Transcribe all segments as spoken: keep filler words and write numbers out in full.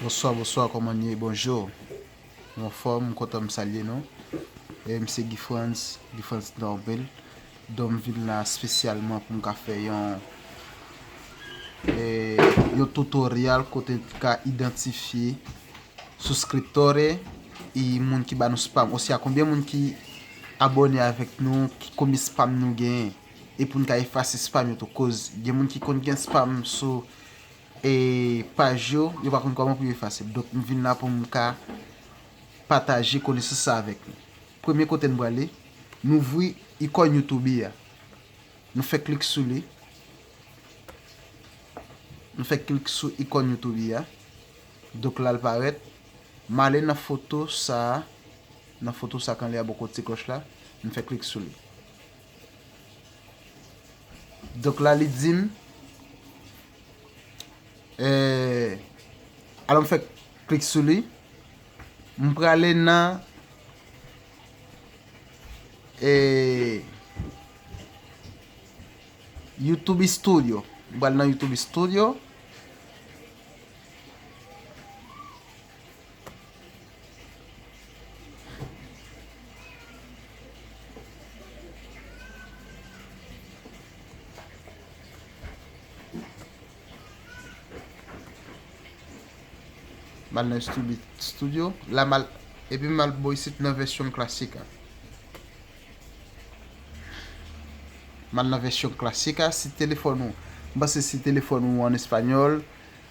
Bonswa, bonswa, kòman n ye? Bonjou. M anfòm, m kontan m salye nou. E m se Guy Frantz, Guy Frantz Norville. Donk m vin la espesyalman pou m ka fè yon, e, yon tutorial kote n ka idantifye suscriptore e moun ki ba nou spam. Osi a konbyen moun ki abòne avèk nou, ki, konbyen spam nou genyen. E pou n ka efase spam yo tou, koz gen moun ki konn gen spam sou e paj yo, yo pa konn kòman pou yo efase l. Donk, m vin la pou m ka pataje konesans sa avèk nou. Premye kote n prale, nou ouvri ikòn YouTube a. Nou fè klik sou li. Nou fè klik sou ikòn YouTube a. Donk, la l parèt. M ale nan foto sa a. Nan foto sa k anlè a bò kote ti klòch la. M fè klik sou li. Donk la, li di m, eh, alò m fè klik sou li. M prale nan, eh, YouTube Studio. M pral nan YouTube Studio. M al nan Studio, Studio. La m al, epi m al bò isit nan vèsyon klasik a. M al nan vèsyon klasik a, si telefòn ou, m panse si telefòn ou an espanyòl,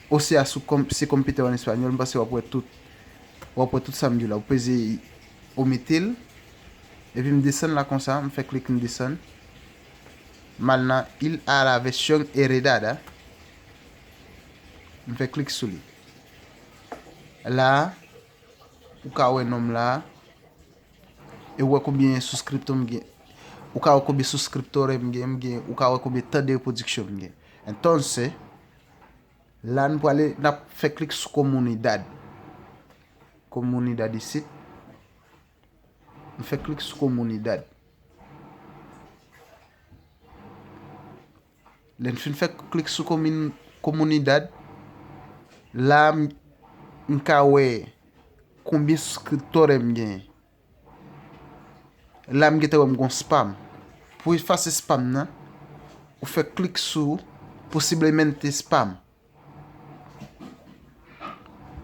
oswa sou konp-, si konpitè w an espanyòl, m panse w ap wè tout, w ap wè tout sa m di w la. Ou peze, ou mete l, epi m desann la konsa, m fè klik, m desann. M al nan Il a la versión heredada. M fè klik sou li. La, ou ka wè non m la. E ou wè konbyen suscriptor m gen. Ou ka wè konbyen suscriptore m gen, m gen, ou ka wè konbyen tan de reproduction m gen. Entonces, la n prale, n ap fè klik sou comunidad. Comunidad isit. M fè klik sou comunidad. Lè n fin fè klik sou komin-, comunidad, la m, m ka wè konbyen suscriptore m genyen. La m gentan wè m gon spam. Pou efase spam nan, ou fè klik sou posiblemente spam.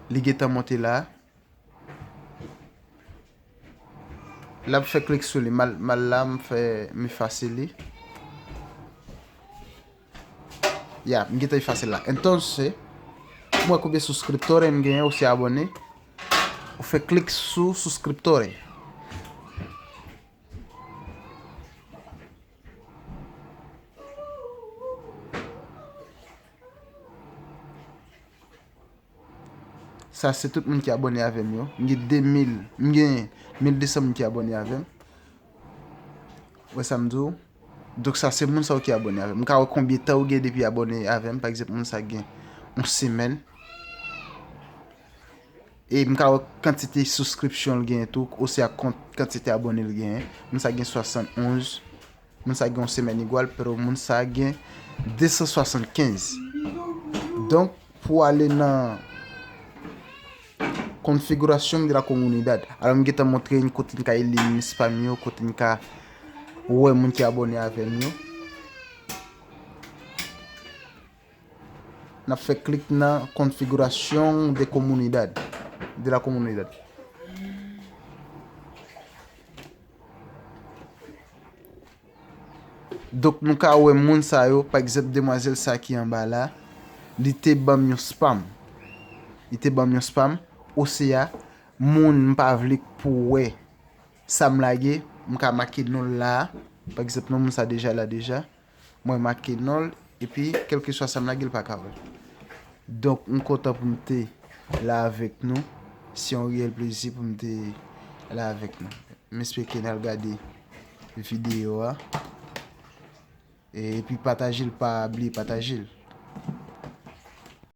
Li gentan monte la. La m fè klik sou li. M al, m al la, m fè, m efase li. Ya, m gentan efase l la. Entonces, m wè konbyen suscriptore m genyen, ou se abòne. Ou fè klik sou suscriptore. Sa se tout moun ki abòne avè m yo. M gen de mil, m gen mil de san moun ki abòne avè m. Wè sa m di w? Donk sa se moun sa yo ki abòne avè m. M ka wè konbyen tan ou gen depi abòne avè m. Pa egzanp, moun sa gen yon semèn. E m ka wè kantite suscription l genyen tou, osi a kont-, kantite abòne l genyen. Moun sa gen swasannonz. Moun sa gen yon semèn igwal, pero moun sa gen de san swasannkenz. Donk, pou ale nan configuración de la comunidad. Alò, m gentan montre n kote n ka elimine spam yo, kote n ka wè moun ki abòne avè m yo. N ap fè klik nan configuración de comunidad, de la comunidad. Donk, nou ka wè moun sa yo, pa egzanp, demwazèl sa ki anba la, li te ban m yon spam. Li te ban m yon spam, oswa moun m pa vle pou wè sa m lage, m ka make non l la. Pa egzanp, non moun sa deja la deja. Mwen make non l, epi kèlkeswa sa m lage, l pa ka wè l. Donk, m kontan pou m te la avèk nou. Se yon reyèl plezi pou m te la avèk nou. M espere ke n al gade videyo a. E, epi pataje l, pa bliye pataje l.